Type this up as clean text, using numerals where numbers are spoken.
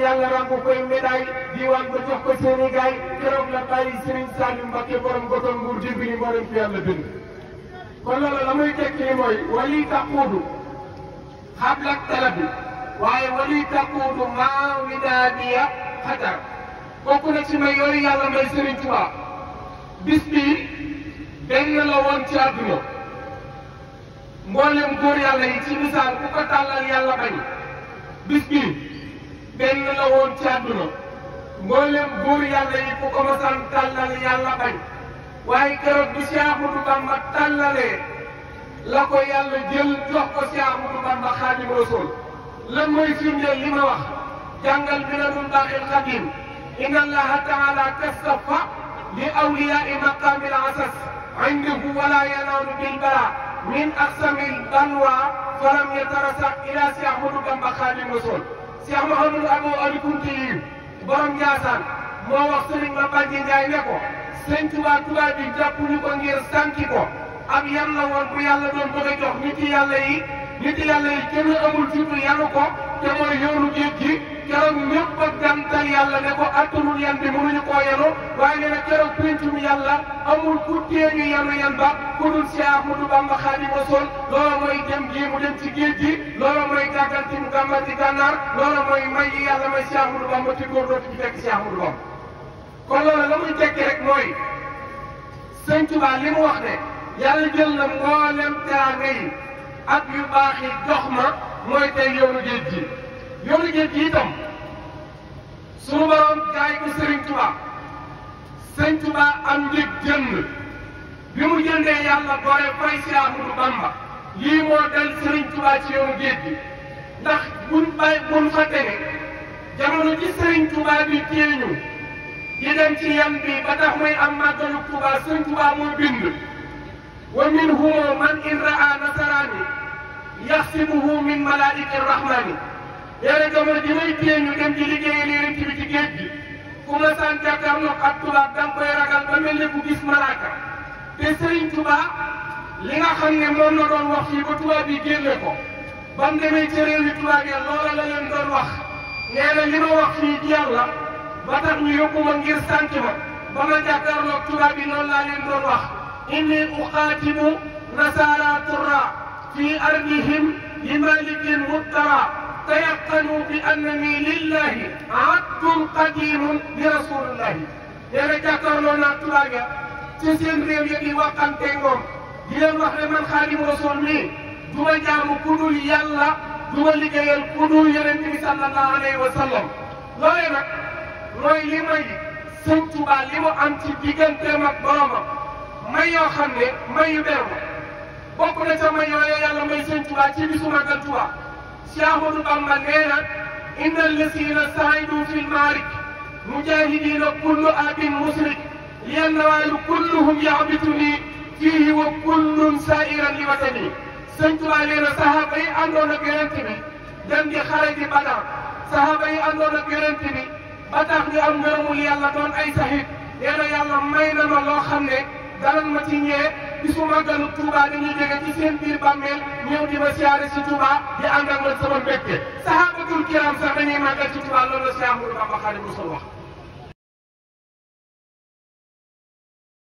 yàlla rangu koy médaille diwaan ba jox ko seeni gaay keroog la bàyyi Serigne Saliou Mbacké borom gotoon nguur dimbali moo leen fi yàlla bind. kon loolu la muy tekki mooy wali taquudu xablak talabi waaye wali taquudu maa widaadiya xatar bokk na ci may yooyu yàlla may Serigne Touba bis bii benn la woon ci àdduna mboolem góor yàlla yi ci misaal ku ko tàllal yàlla bañ bis bii benn la woon ci àdduna mboolem góor yàlla yi ku ko masaan tàllal yàlla bañ waaye keroog bi Cheikh Ahmadou Bamba tàllalee la ko yàlla jël jox ko Cheikh Ahmadou Bamba Xaadimu Rasuul lan mooy firndeel li ma wax jàngal Minanul Baaxil Xadiim inna allaha taala kastafa li awliyaai maqaamil asas indahu wala yanaalu bil bara min aqsamil balwa falam yatarasa ila Cheikh Ahmadou Bamba Xaadimu Rasuul Cheikh Mouhamadou Abou Ali Kounti borom Njaasaan moo wax Sëriñ Mabandi Njaay ne ko Sëñ Tuubaa tubaab bi jàppuñu ko ngir sànki ko ab yan la woon bu yàlla doon bëgg a jox nit yàlla yi kenn amul fitu yanu ko te mooy yoonu géej gi keroog ñëpp a gantal yàlla ne ko attanul yan bi mënuñu koo yanu waaye nee na keroog pencum yàlla amul ku teeñu yanu yan ba ku dul Cheikh Ahmadou Bamba Xaadimu Rasuul loola mooy dem gii mu dem ci géej gi loola mooy gàgganti mu gàmmanti gànnaar loola mooy may yi yàlla may Cheikh Ahmadou Bamba ci góor dootu ci fekk Cheikh Ahmadou Bamba kon loola la muy tekki rek mooy Sëñ Tuubaa li mu wax ne yàlla jël na mboolem teraanga yi ak yu baax yi jox ma mooy tey yoonu géej gi itam sunu borom jaay ko Serigne Touba Sëñ Touba am njëg jënd bi mu jëndee yàlla doore fay Cheikh Ahmadou Bamba lii moo dal Serigne Touba ci yoonu géej gi ndax buñ fàtte ne jamono ci Serigne Touba bi téeñu di dem ci yan bi ba tax muy am màggalu Touba Sëñ Touba moo bind wa minhum man in raa nasaraani yaxsibuhu min malaa'ika rahmaani yéen jamono ji may téeñu dem ci liggéeyal Yonent bi ci géej gi ku ma sant jàkkaarloog ak tubaab da nga koy ragal ba mel ne ku gis malaaka te Serigne Touba li nga xam ne moom la doon wax fii ba tubaab yi génne ko ba mu demee ca réew yi tubaab ya loola la leen doon wax nee na li ma wax fii ci yàlla ba tax ñu yóbbu ma ngir sant ma ba ma jàkkaarloog tubaab yi loolu laa leen doon wax inni uqaatibu nasaara turra fi ardihim li malikin muttara tayaqanu bi annani lillahi abdun qadimun li rasulillahi nee na jàkkaarloo naa tubaab ya ci seen réew yi di waxante ngoom di leen wax ne man Xaadimu Rasuul mii du ma jaamu ku dul yàlla du ma liggéeyal ku dul Yonent bi sallallahu alayhi wa sallam loolee nag mooy li may Sëñ Tuubaa li mu am ci digganteem ak boromam may yoo xam ne may yu beru bokk na ca may yooyu yàlla may Sëñ Tuubaa ci bisu Màggal Tuubaa Cheikh Ahmadou Bamba nee na inna allazina saidu fil maarik mujahidina kullu abin musrik lian nawaalu kulluhum yaabituni fiihi wa kullun sairan li watani Sëñ Tuubaa nee na sahaaba yi àndoon ak Yonent bi dem di xare di Badar sahaaba yi àndoon ak Yonent bi ba tax ñu am ngërëmul yàlla doon ay sahid nee na yàlla may na ma loo xam ne danañ ma ci ñee bisu màggalu Touba dañuy jóge ci seen biir bàmmeel ñëw di ma siyaare si Touba di ànd ak man sama mbégte sahabatul kiram sax dañuy màggal ci Touba loolu la Cheikh Ahmadou Bamba Xaadimu Rasuul wax